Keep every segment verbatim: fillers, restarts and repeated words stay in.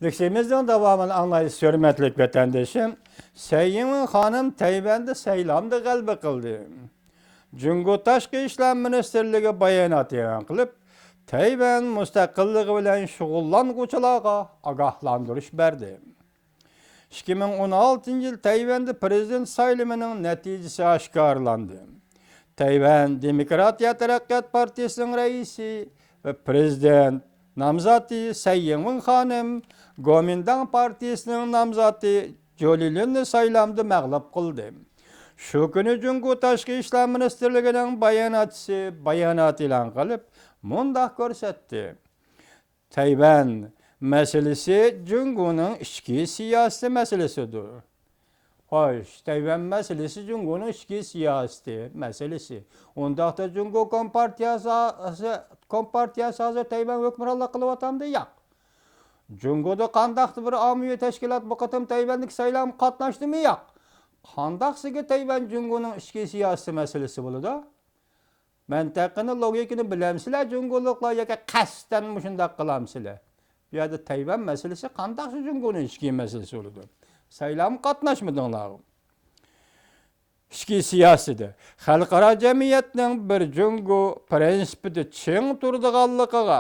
تېكىستىمىزنىڭ داۋامىنى ئاڭلايسىز، ھۆرمەتلىك ۋەتەندىشىم. سەي يىڭۋېن خانىم تەيۋەندە سايلامدا غەلىبە قىلدى. جۇڭگو تاشقى ئىشلار مىنىستىرلىكى بايانات ئېلان قىلىپ، تەيۋەن مۇستەقىللىقى بىلەن شۇغۇللانغۇچىلارغا ئاگاھلاندۇرۇش بەردى. ئىككى مىڭ ئون ئالتىنچى يىل تەيۋەندە پىرېزىدېنت سايلىمىنىڭ نەتىجىسى ئاشكارىلاندى. تەيۋەن دېموكراتىيە تەرەققىيات پارتىيىسىنىڭ رەئىسى ۋە پىرېزىدېنت نامزاتى سەي يىڭۋېن خانىم گومىنداڭ پارتىيىسىنىڭ نامزاتى جولىلىننى سايلامدا مەغلۇپ قىلدى. شۇ كۈنى جۇڭگو تاشقى ئىشلار مىنىستىرلىكىنىڭ باياناتچىسى بايانات ئېلان قىلىپ، مۇنداق كۆرسەتتى: تەيۋەن مەسىلىسى جۇڭگونىڭ ئىچكى سىياسىي مەسىلىسىدۇر. خوش، تەيۋەن مەسىلىسى جۇڭگونىڭ ئىچكى سىياسىتى مەسىلىسى. ئۇنداقتا جۇڭگو كومپارتىيەسى، كومپارتىيەسى ھازىر تەيۋەن ھۆكۈمرانلىق قىلىۋاتامدۇ؟ ياق. جۇڭگودا قانداقتۇر بىر ئاممىۋى تەشكىلات بۇ قېتىم تەيۋەندىكى سايلامغا قاتناشتىمۇ؟ ياق. قانداقسىكى تەيۋەن جۇڭگونىڭ ئىچكى سىياسىي مەسىلىسى بولىدۇ؟ مەنتىقىنى، لوگىكىنى بىلەمسىلەر جۇڭگولۇقلار ياكى قەستەن مۇشۇنداق قىلامسىلەر؟ بۇ يەردە تەيۋەن مەسىلىسى قانداقسى جۇڭگونىڭ ئىچكى مەسىلىسى بولىدۇ؟ سايلامغا قاتناشمىدىڭلار. ئىچكى سىياسىتى خەلقئارا جەمئىيەتنىڭ بىر جۇڭگو پىرىنسىپىدا چىڭ تۇرىدىغانلىقىغا،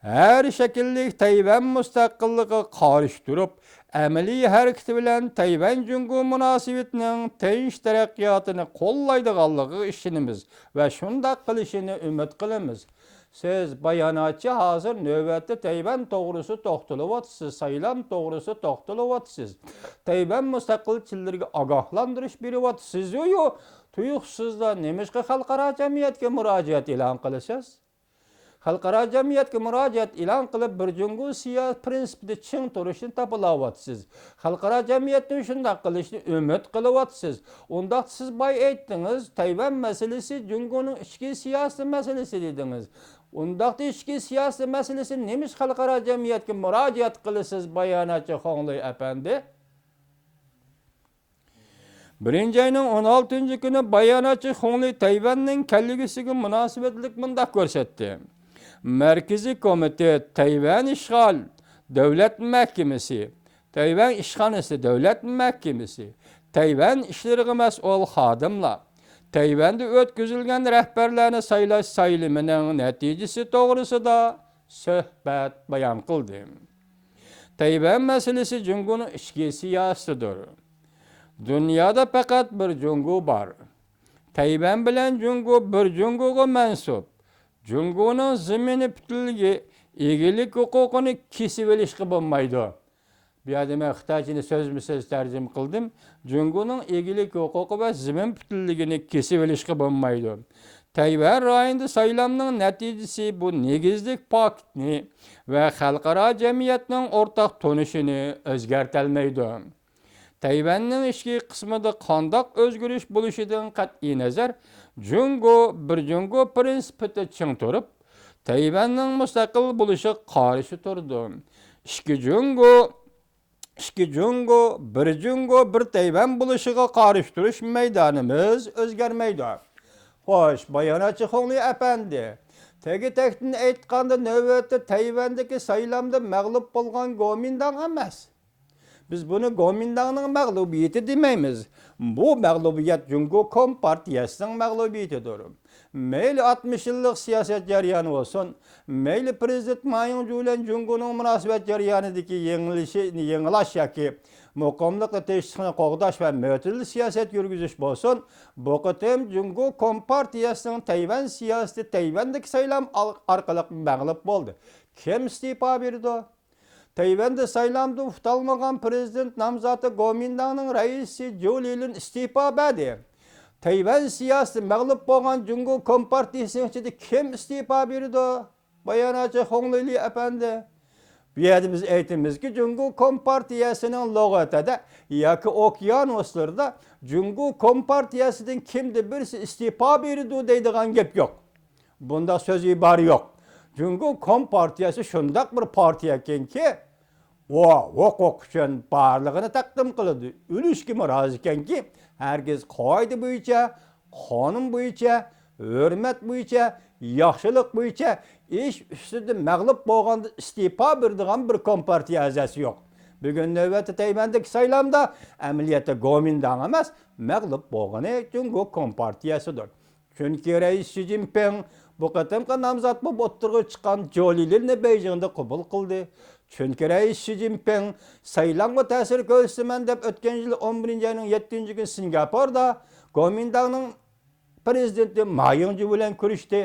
ھەر شەكىللىك تەيۋەن مۇستەقىللىقىغا قارشى تۇرۇپ، ئەمەلىي ھەرىكىتى بىلەن تەيۋەن جۇڭگو مۇناسىۋىتىنىڭ تىنچ تەرەققىياتىنى قوللايدىغانلىقىغا ئىشىنىمىز ۋە شۇنداق قىلىشىنى ئۈمىد قىلىمىز. سىز باياناتچى ھازىر نۆۋەتتە تەيۋەن توغرىسى توختىلىۋاتىسىز، سايلام توغرىسى توختىلىۋاتىسىز. تەيۋەن مۇستەقىلچىلىرىگە ئاگاھلاندۇرۇش بېرىۋاتىسىزۇ، تۇيۇقسىزلا نېمىشقا خەلقئارا جەمئىيەتكە مۇراجىئەت ئېلان قىلىسىز؟ خەلقئارا جەمئىيەتكە مۇراجىئەت ئېلان قىلىپ، بىر جۇڭگو سىيا-، پىرىنسىپىدا چىڭ تۇرۇشنى تاپىلاۋاتىسىز. خەلقئارا جەمئىيەتتىن شۇنداق قىلىشنى ئۈمىد قىلىۋاتىسىز. ئۇنداقتا سىز بايا ئېيتتىڭىز، تەيۋەن مەسىلىسى جۇڭگونىڭ ئىچكى سىياسىي مەسىلىسى دېدىڭىز. ئۇنداقتا ئىچكى سىياسىي مەسىلىسى نېمىش خەلقئارا جەمئىيەتكە مۇراجىئەت قىلىسىز، باياناتچى خۇڭلېي ئەپەندى؟ بىرىنچى ئاينىڭ ئون ئالتىنچى كۈنى باياناتچى خۇڭلېي تەيۋەننىڭ كەلگۈسىگە مۇناسىۋەتلىك مۇنداق كۆرسەتتى: مەركىزىي كومىتېت تەيۋەن ئىشغال دۆلەت مەھكىمىسى، تەيۋەن ئىشخانىسى دۆلەت مەھكىمىسى، تەيۋەن ئىشلىرىغا مەسئۇل خادىملار، تەيۋەندە ئۆتكۈزۈلگەن رەھبەرلەرنى سايلاش سايلىمىنىڭ نەتىجىسى توغرىسىدا سۆھبەت بايان قىلدى. تەيۋەن مەسىلىسى جۇڭگونىڭ ئىچكى سىياسىتىدۇر. دۇنيادا پەقەت بىر جۇڭگو بار. تەيۋەن بىلەن جۇڭگو بىر جۇڭگوغا مەنسۇپ. جۇڭگونىڭ زېمىنى پۈتۈنلۈكى، ئىگىلىك ھوقۇقىنى كېسىۋېلىشقا بولمايدۇ. بۇ يەردە مەن خىتايچىنى سۆزمۇ سۆز تەرجىمە قىلدىم. جۇڭگونىڭ ئىگىلىك ھوقۇقى ۋە زېمىن پۈتۈنلۈكىنى كېسىۋېلىشقا بولمايدۇ. تەيۋەن رايونىدا سايلامنىڭ نەتىجىسى بۇ نېگىزلىك پاكىتنى ۋە خەلقئارا جەمئىيەتنىڭ ئورتاق تونۇشىنى ئۆزگەرتەلمەيدۇ. تەيۋەننىڭ ئىچكى قىسمىدا قانداق ئۆزگىرىش بولۇشىدىن قەتئىينەزەر، جۇڭگو بىر جۇڭگو پىرىنسىپىدا چىڭ تۇرۇپ، تەيۋەننىڭ مۇستەقىل بولۇشىغا قارشى تۇرىدۇ. ئىككى جۇڭگو، ئىككى جۇڭگو، بىر جۇڭگو، بىر تەيۋەن بولۇشىغا قارشى تۇرۇش مەيدانىمىز ئۆزگەرمەيدۇ. خوش، باياناتچى خۇڭلېي ئەپەندى، تېگى-تەكتىنى ئېيتقاندا، نۆۋەتتە تەيۋەندىكى سايلامدا مەغلۇپ بولغان گومىنداڭ ئەمەس. بىز بۇنى گومىنداڭنىڭ مەغلۇبىيىتى دېمەيمىز. بۇ مەغلۇبىيەت جۇڭگو كومپارتىيەسىنىڭ مەغلۇبىيىتىدۇر. مەيلى ئاتمىش يىللىق سىياسەت جەريانى بولسۇن، مەيلى پىرېزىدېنت ما يىڭجۇ بىلەن جۇڭگونىڭ مۇناسىۋەت جەريانىدىكى يېڭىلىشى، يېڭىلاش ياكى مۇقىملىقنى، تىنچلىقنى قوغداش ۋە مۆتىدىل سىياسەت يۈرگۈزۈش بولسۇن، بۇ قېتىم جۇڭگو كومپارتىيەسىنىڭ تەيۋەن سىياسىتى تەيۋەندىكى سايلام ئار-، ئارقىلىق مەغلۇپ بولدى. كىم ئىستېپا بېرىدۇ؟ تەيۋەندە سايلامدا ئۇتالمىغان پىرېزىدېنت نامزاتى گومىنداڭنىڭ رەئىسى جۇ لىلىن ئىستېپا بەردى. تەيۋەن سىياسىتى مەغلۇپ بولغان جۇڭگو كومپارتىيىسىنىڭ ئىچىدە كىم ئىستېپا بېرىدۇ؟ باياناتچى خۇڭلېي ئەپەندى. بۇ يەردە بىز ئېيتىمىزكى، جۇڭگو كومپارتىيەسىنىڭ لۇغىتىدە ياكى ئوكيانۇسلىرىدا جۇڭگو كومپارتىيەسىدىن كىمدە بىرسى ئىستېپا بېرىدۇ دەيدىغان گەپ يوق. بۇنداق سۆز ئىبارە يوق. جۇڭگو كومپارتىيەسى شۇنداق بىر پارتىيە ئىكەنكى، ئۇ ھوقۇق ئۈچۈن بارلىقىنى تەقدىم قىلىدۇ. ئۆلۈشكىمۇ رازى ئىكەنكى، ھەرگىز قائىدە بويىچە، قانۇن بويىچە، ھۆرمەت بويىچە ياخشىلىق بويىچە ئىش ئۈستىدە مەغلۇپ بولغاندا ئىستېپا بېرىدىغان بىر كومپارتىيە ئەزاسى يوق. بۈگۈن نۆۋەتتە تەيۋەندىكى سايلامدا ئەمەلىيەتتە گومىنداڭ ئەمەس، مەغلۇپ بولغىنى جۇڭگو كومپارتىيەسىدۇر. چۈنكى رەئىس شى جىنپىڭ بۇ قېتىمقى نامزات بولۇپ ئوتتۇرىغا چىققان جولى لىننى بېيجىڭدا قوبۇل قىلدى. چۈنكى رەئىس شى جىنپىڭ سايلامغا تەسىر كۆرسىتىمەن دەپ ئۆتكەن يىل ئون بىرىنچى ئاينىڭ يەتتىنچى كۈنى سىنگاپوردا گومىنداڭنىڭ پىرېزىدېنتى ما يىڭجې بىلەن كۆرۈشتى،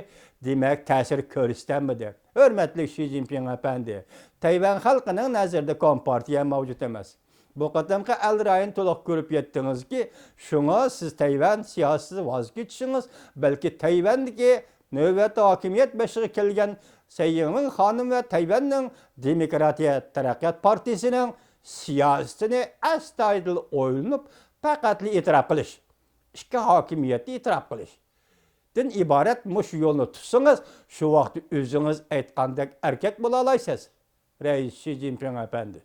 دېمەك، تەسىر كۆرسىتەلمىدى. ھۆرمەتلىك شى جىنپىڭ ئەپەندى، تەيۋەن خەلقىنىڭ نەزىرىدە كومپارتىيە مەۋجۇت ئەمەس. بۇ قېتىمقى ئەل رايىنى تولۇق كۆرۈپ يەتتىڭىزكى، شۇڭا سىز تەيۋەن سىياسىتىدىن ۋاز كېچىشىڭىز، بەلكى تەيۋەندىكى نۆۋەتتە ھاكىمىيەت بېشىغا كەلگەن سەي يىڭۋېن خانىم ۋە تەيۋەننىڭ دېموكراتىيە تەرەققىيات پارتىيىسىنىڭ سىياسىتىنى ئەستايىدىل ئويلىنىپ، پەقەتلا ئېتىراپ قىلىش، ئىككى ھاكىمىيەتنى ئېتىراپ قىلىشتىن ئىبارەت مۇشۇ يولنى تۇتسىڭىز، شۇ ۋاقىتتا ئۆزىڭىز ئېيتقاندەك ئەركەك بولالايسىز، رەئىس شى جىنپىڭ ئەپەندى.